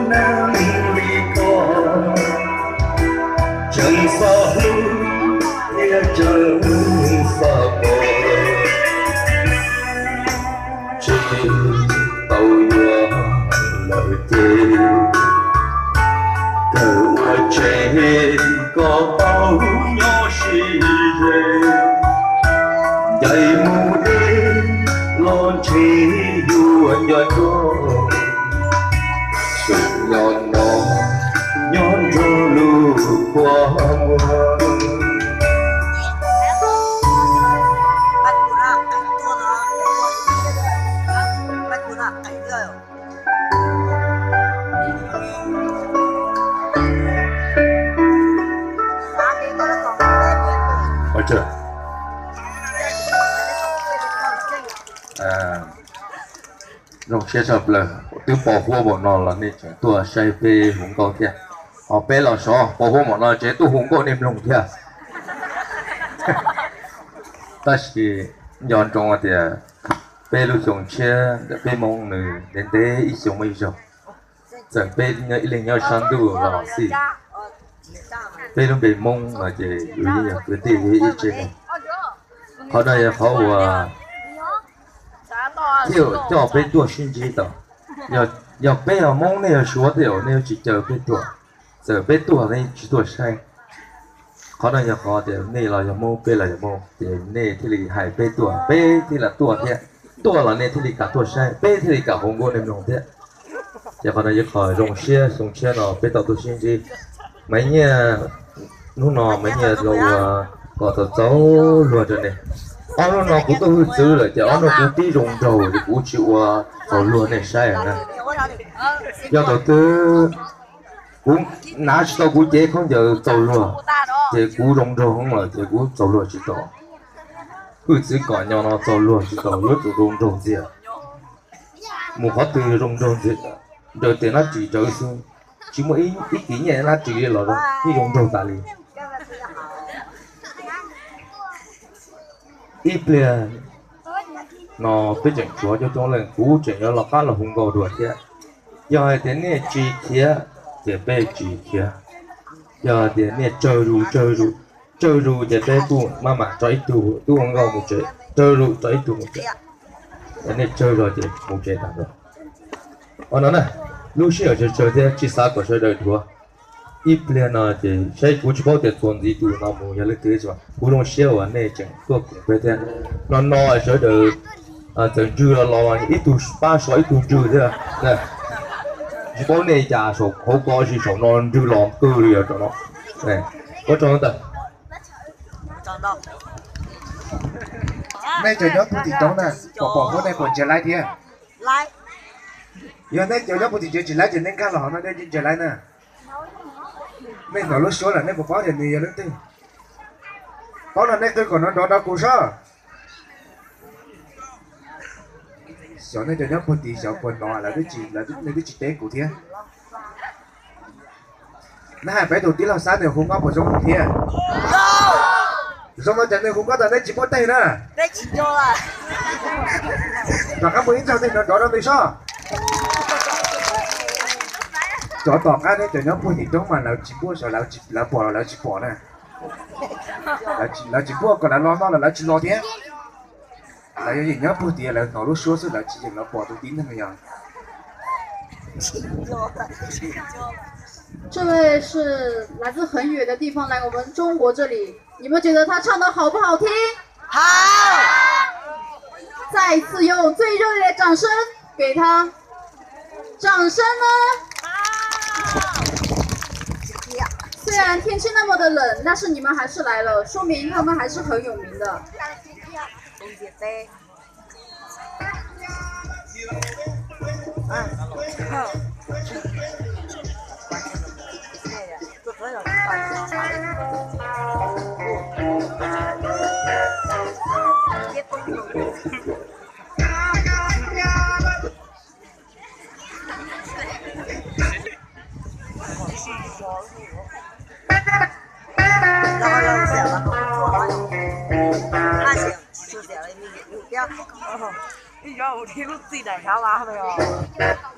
Neeg li ko tseem xav hlub thiab tseem xav pom, tsis tau yuav lawm ces kawg ua tsev kom tau nyob sib ze. Ncaim mus deb los ntshe yuav nco nco, tseem nyob no nyob nrog lub qhua muag. Ua tsaug. Zoo siab tshaj plaws twb pos huab npaum no los nej tseem tuaj saib peb hu nkauj thiab. Ho peb los sov pos huab npaum no tseem tuaj hu nkauj nej mloog thiab. Tab sis nco ntsoov hais tias peb lub xyoo tshiab ntawm peb Hmoob nws ntev ntev ib xyoo muaj ib zaug. Txawm peb ib leeg nyob sab ntuj los xij, peb lub npe Hmoob no ces yus yeej yog kwv tij ib tsev neeg. Qhov no yog qhov uas thiaj coj peb tuaj sib ntsib tau. Yog peb yog Hmoob nej yog Suav tej zaum nej yuav tsis caw peb tuaj, txawm peb tuaj nej tsis tuaj saib. Qhov no yog qhov tias nej los yog Hmoob peb los yog Hmoob ces nej thiaj li hais peb tuaj peb thiaj li tuaj thiab, tuaj los nej thiaj li kam tuaj saib peb thiaj li kam hu nkauj nej mloog thiab. Ces qhov no yog qhov zoo siab xyoo tshiab no peb tau tuaj sib ntsib. Maiv Nyiaj, hnub no Maiv Nyiaj los ua kom txaus txaus luag rau nej. Ob hnub no kuv tuaj hwj txwv lawm ces ob hnub kuv tib zoo nraug ces kuv tsis ua txaus luag nej saib na. Yog thaum twg kuv hnav tsis tau kuv cev khaub ncaws txaus luag, ces kuv zoo nraug lawm ces kuv txaus luag tsis tau. Hwj txwv kom nyo no txaus luag tsis tau, yuav tsum zoo nraug ntxiag. Mus qhov twg zoo nraug ntxiag, nraws tes nab ris rawv xwb, tsis muaj ib kis nyiaj nab ris li los yeej zoo nraug tas li. Ib pliag no peb tseem tshuav coob coob leej, kuv tseem yuav los qab los hu nkauj dua thiab. Yog hais tias nej tsis khiav, ces peb tsis khiav. Yog hais tias nej tsawg zus tsawg zus, tsawg zus ces peb kuj maj mam tso ib tug tub ua nkauj mus tsev, tsawg zus tso ib tug mus tsev. Nej tsawg zog ces mus tsev tag nrho. Ua no na, lub sij hawm tsawg tsawg thiab tsis xav kom sawv daws dhuav. Ib pliag no ces saib kuv tsis paub tias txuas ntxiv tus no mus yog leej twg, kuv zoo siab uas nej tseem tuaj koom peb thiab. No no sawv daws txawm ntswg los los ib tug pab so ib tug ntswg thiab. Tsis paub nej cas saum hauv ko sis saum no ntswg los kawg li os. Ua tsaug ntau. Nej cov nyob puag tim roob na, pom pom huab nej puas ntsia laib thiab? Yog nej cov nyob puag tim tsev tsis laib ces nej nkag los hauv no nej ntsia laib na. Nej hnov lub suab lawm nej puas paub tias nws yog leej twg? Paub no nej qw kom nrov nrov rau kuv sob. Xyov nej cov nyob puag tim xyov puas hnov, nej twb tsis teb kuv thiab. Nej hais peb tus tij laug Xab nws hu nkauj puas zoo thiab? Zoo no ces nws hu nkauj tas nej tsis muaj teg na. Rov qab mus ib zaug teg nrov nrov rau nws sob. Cov tom qab nej cov nyob puag tim roob mas lawv tsis muaj sav, lawv pom los lawv tsis pom na. Lawv tsis muaj kom lawv los no los lawv tsis los thiab. Lawv yeej nyob puag tim lawv hnov lub suab xwb, lawv tsis yeem los pom tus tib neeg yog. 这位是来自很远的地方来我们中国这里，你们觉得他唱的好不好听？好。再一次用最热烈的掌声给他。掌声呢？虽然天气那么的冷，但是你们还是来了，说明他们还是很有名的。Ib zaug ua thiab lub txij daim sab lab no os.